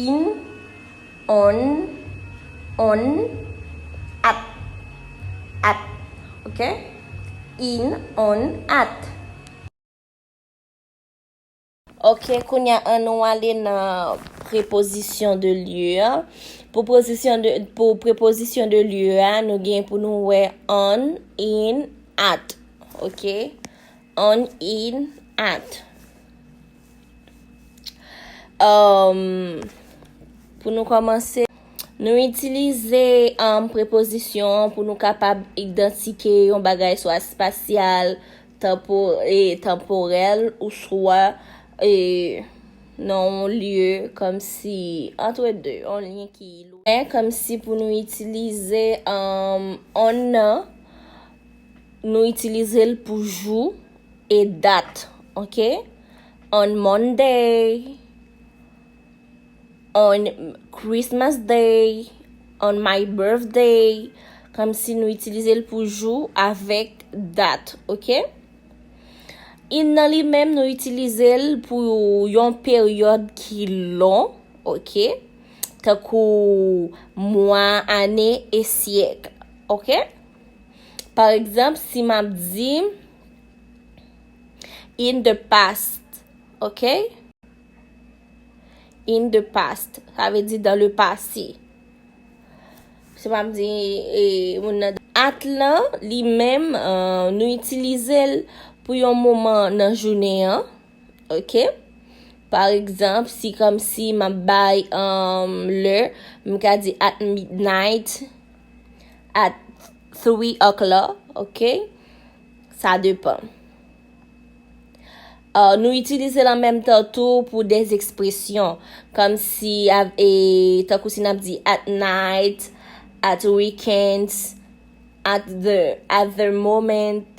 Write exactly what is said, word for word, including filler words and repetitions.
In, on, on, at, at. Ok? In, on, at. Ok, kounye a ann nou ale nan preposition de lieu an. Pou pozisyon de, pou preposition de lieu a, nou gen pou nou wè on, in, at. Ok? On, in, at. Um, pou nou kòmanse, nou itilize um, prepozisyon an pou nou kapab idantifye yon bagay swa espasyal, tanpo, e, tanporèl, ou swa e, nan yon lye kòmsi entre deux, yon lyen ki lwen, kòmsi pou nou itilize um, on nan, nou itilize l pou jou e dat, ok? On Monday, on Christmas Day, on my birthday, kòmsi nou itilize l pou jou avèk dat, ok? In nan li menm, nou itilize l pou yon peryòd ki lon, ok? Tankou mwa, ane e syèk, ok? Pa egzanp, si m ap di in the past, ok? In the past, sa vle di dans le passé. Se pa m di e, moun nan. At lan, li menm, uh, nou itilize l pou yon moman nan jounen an, ok? Pa egzanp, si kòmsi m ap bay um, lè, m ka di at midnight, at three o'clock, ok? Sa depan. Uh, nou itilize l an menm tan tou pou des ekspresyon, kòmsi e, tankou si n ap di at night, at weekends, at the, at the moment,